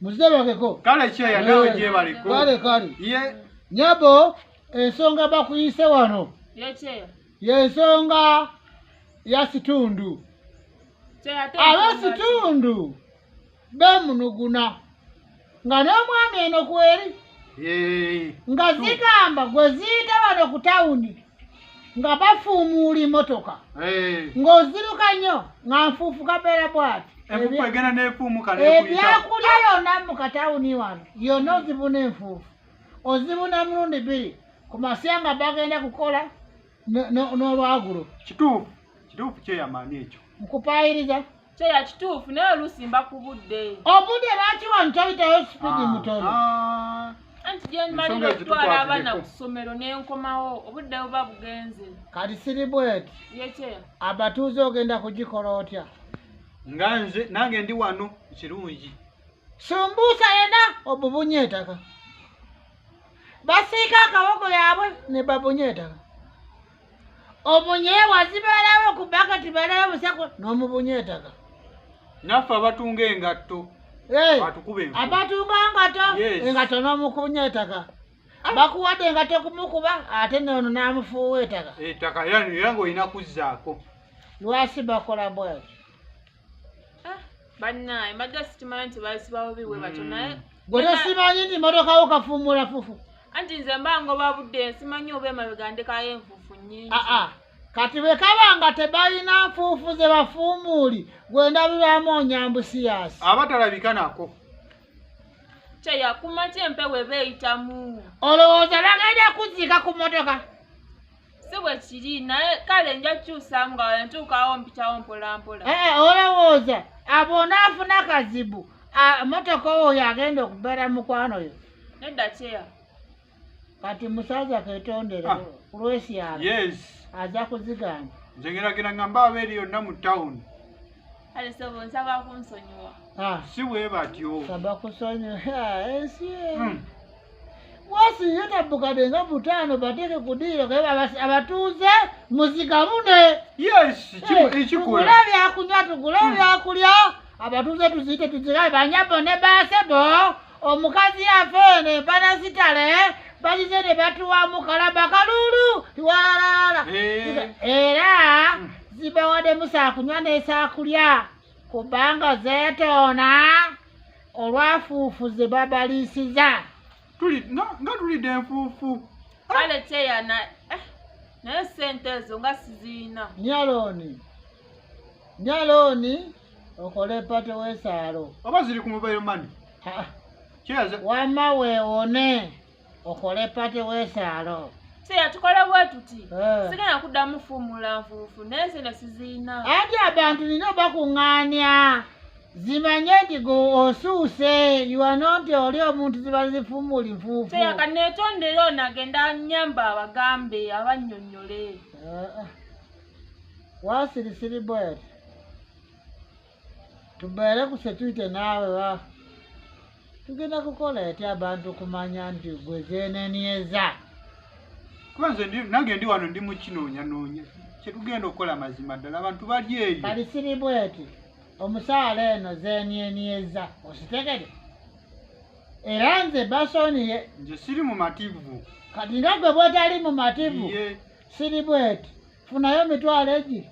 Muzebakeko. Kale kyeya nawe gyebaleko. Kale kale. Ye Nyabo, ensonga bakuyise wano. Ye kyeya. Y'ensonga ya situndu. Kyeya ate ensonga ki? Ab'esitundu beemunuguna nga n'omwami eno kweri. Ye. Nga zigamba gwe ziyita wano ku tawuni nga bafuumuula emmotoka. Ng'oziruka nnyo nga nfuufu kabeera bw'ati. Enfuufu egenda n'efuumuka n'ekuyita. Ebyakulya yonna mu katawuni wano yonna ozibuna enfuufu. Ozibuna mulundi bbiri ku masya nga bagenda kukola n'olwagulo. Kituufu, kituufu kyeyamaani ekyo. Nkupaayiriza. Kyeya kituufu naye oluusi mba ku budde. Obudde lwaki wano toyitayo sipiidi mutono? Anti gye mmalira Ensonga okutwala abaana ezitukwatideko. ku ssomero ne nkomawo obudde buba bugenze. Kati siri bweti. Ye kyeya. Abatuuze ogenda kugikola otya? Nga nze nange ndi wano kirungi. Sumbuusa yenna obubunye ettaka. Basiika akaboko yaabwe ne babunya ettaka. Obunyeebwa zibeerawo ku baketi beerawo buseko n'omubunya ettaka. Naffe abatunga engatto. Batukuba enfuufu. Abatunga engatto, Yes. engatto n'omukunya ettaka. Bakuwadde engatto kumukuba ate n'ono n'amufuuwa ettaka. Ettaka era ng'olina kuzzaako. Lwaki bakola bw'atyo? Bannaye mbadde sikimanyi nti bayisibwa bubi bwe batyo naye Gwe tosimanyi nti mmotoka yo kafuumula fufu. Anti nze mba ngoba budde nsimanyi oba emabega ndekayo enfuufu nnyingi. Kati bwe kaba nga tebalina nfuufu ze bafuumuuli, gwe ndabirwamu onyambusiyaasi. Abatalabika nako. Kyeya ku makya empewo eba eyitamu. Olowooza bagenda kuziika ku mmotoka? Si bwe kiri naye kale nja kukyusaamu nga bwe ntuukawo mpitawo mpola mpola. Olowooza abo onaafuna kazibu, mmotoka oyo agenda okubeera mukwano yo. Nedda kyeya. Kati musaza keetondere ku lw'esyalo. Yes. Aza kuzigamba. Nze ngeragira nga mba abeeri yonna mu tawuni. Kale ssebo nsaba kunsonyiwa. Si bwe batyo. Nsaba kusonyiwa. Ensi eno. Wasiiye tabukadde nga 5 bateeke ku ddiiro kaye abatuuze muzigabune. Yes, ekikola. Tugule ebyakunywa, tugule ebyakulya, abatuuze tuziyite tuzigabe banyabo ne baasebo. Omukazi yaffe eno empana zitale, bazize ne batuwamu kalaba kalulu, tiwalala. Era zibawaddemu saakunywa ne saakulya kubanga zeetoona olwafuufu ze babaliisiza. Nga tulidde enfuufu. Kale kyeya naye ssente ezo nga siziina. Nyalooni. Nyalooni okole pate w'esaalo. Oba ziri ku mobile money? Kyeya ze- Wamma weewone okole pate w'esaalo. Kyeya tukole bwe tuti. Sigenda kuddamu fuumula nfuufu naye ssente siziina. Anti abantu nina bakuŋŋaanya. Zimanye nti gwe osuuse, you are not oli omuntu ziba zifuumula nfuufu. Kyeya ka neetondere ono agenda annyambe abagambe abannyonnyole. Waasirisiri bw'eti. Tubeere ku security naawe wa. Tugenda kukola etya abantu kumanya nti gwe zeenenyeza? Kuba nze nange ndi wano ndi mu kinoonyanoonya. Kye tugenda okukola mazima ddala abantu bali eyo. Kali siri bw'eti. Omusaala eno zeenyenyeza. Okitegedde? Era nze basoniye. Nze siri mu mativu. Kati nga gwe bw'otali mu mativu, Ye. siri bw'eti. Funayo emitwalo egi.